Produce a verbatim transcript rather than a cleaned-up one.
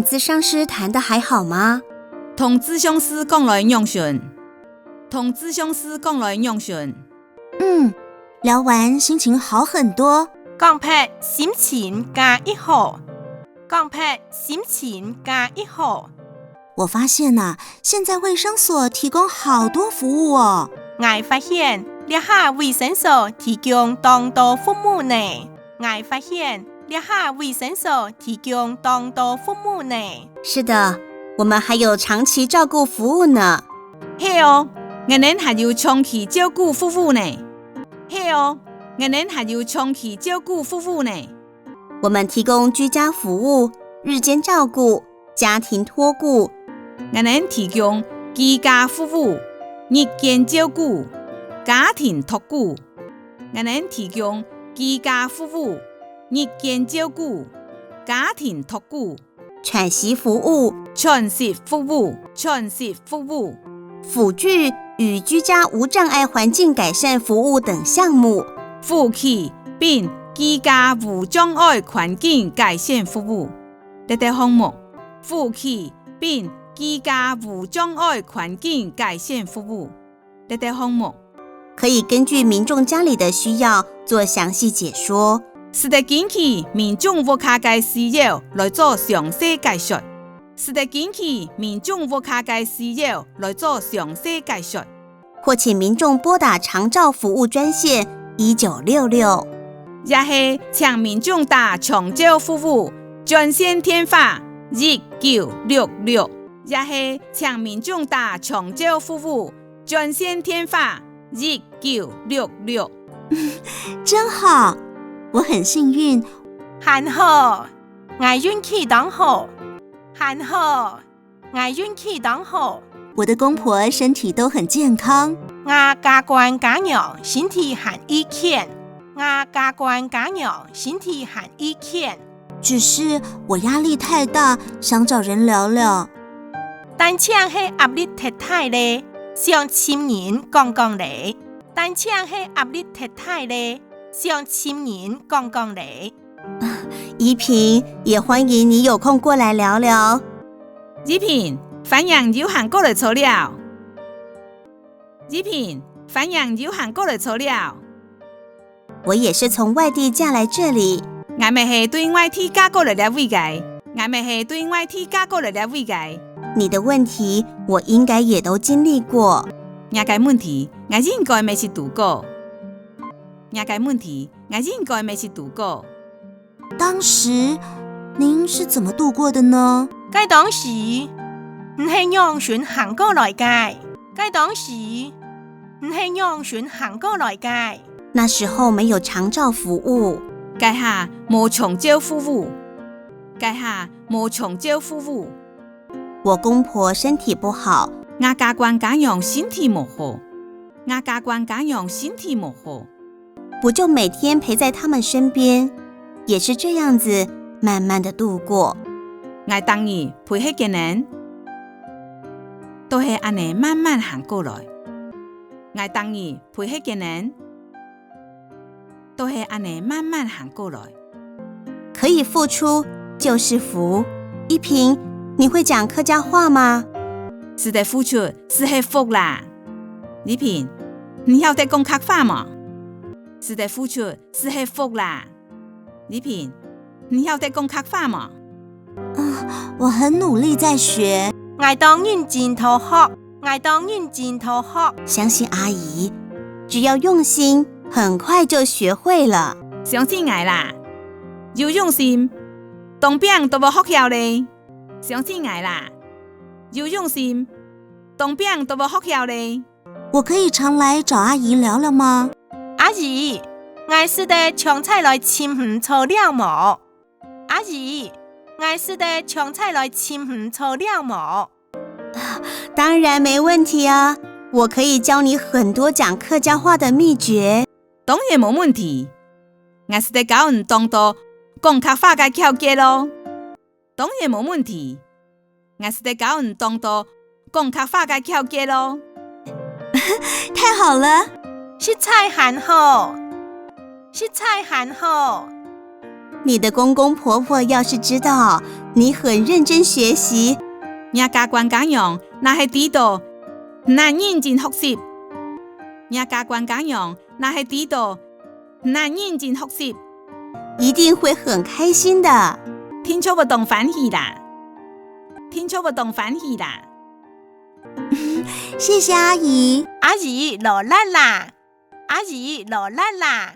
諮商師談得還好嗎？同諮商師講來仰般？同諮商師講來仰般？嗯，聊完心情好很多。講忒心情加一好。講忒心情加一好。我發現啊，現在衛生所提供好多服務哦。𠊎發現，這下衛生所提供當多服務呢。𠊎發現，這下衛生所提供當多服務呢。是的，我們還有長期照顧服務呢。係哦，𠊎等還有長期照顧服務呢。係哦，𠊎等還有長期照顧服務呢。我們提供居家服務、日間照顧、家庭托顧。𠊎等提供居家服務、日間照顧、家庭托顧。𠊎等提供居家服務、日間照顧、家庭托顧。喘息服務、喘息服務、喘息服務。輔具與居家無障礙環境改善服務等項目。輔具並居家無障礙環境改善服務。這个項目，輔具並居家無障礙環境改善服務。這个項目，可以根據民眾家裡的需要做詳細解說。使得根據民眾屋下个需要來做詳細解說。使得根據民眾屋下个需要來做詳細解說。或請民眾撥打長照服務專線一九六六。也係請民眾打長照服務專線電話一九六六。也係請民眾打長照服務專線電話一九六六。真好，我很幸運。還好，𠊎運氣當好。還好， 𠊎運氣當好。我的公婆身體都很健康。𠊎家官家娘身體還異健。𠊎家官家娘身體還異健。只是我壓力太大，想找人聊聊。單淨係壓力忒大咧，想尋人講講咧。單淨係壓力忒大咧，想尋人講講咧。 怡萍，也歡迎你有空過來聊聊。怡萍，歡迎有閒過來坐尞。怡萍，歡迎有閒過來坐尞。我也是從外地嫁來這裡。𠊎乜係對外地嫁過來這位个。𠊎乜係對外地嫁過來這位个。你的問題，我應該也都經歷過。若个問題，𠊎應該乜識堵過。若个問題，𠊎應該乜識堵過。 當時您是怎麼度過的呢？該當時，你係仰般行過來个？該當時，你係仰般行過來个？那時候沒有長照服務。該下無長照服務。該下無長照服務。我公婆身體不好。𠊎家官家娘身體無好。𠊎家官家娘身體無好。 我就每天陪在他們身邊，也是這樣子慢慢地度過。𠊎逐日陪核佢等，都係恁呢慢慢行過來。𠊎逐日陪核佢等，都係恁呢慢慢行過來。可以付出就是福。怡萍，你會講客家話嗎？使得付出就係福啦。怡萍，你曉得講客話無？ 使得付出就係福啦。怡萍，你曉得講客話無？啊，我很努力在學。𠊎當認真在學，𠊎當認真在學。相信阿姨，只要用心，很快就學會了。相信𠊎啦，有用心，當拚都會學曉咧。相信𠊎啦，有用心，當拚都會學曉咧。 我可以常來找阿姨聊聊嗎？阿姨，𠊎使得常在來尋你坐尞無？阿姨，𠊎使得常在來尋你坐尞無？當然沒問題啊，我可以教你很多講客家話的秘訣。當然無問題，𠊎使得教你當多講客話个竅訣囉。 當然無問題，𠊎使得教你當多講客話个竅訣囉。太好了！實在還好！實在還好！你的公公婆婆要是知道，你很認真學習。若家官家娘若係知道，你恁認真學習。若家官家娘若係知道，你恁認真學習。一定會很開心的。定著會當歡喜啦。定著會當歡喜啦。謝謝阿姨。阿姨，勞力啦！阿姨，勞力啦！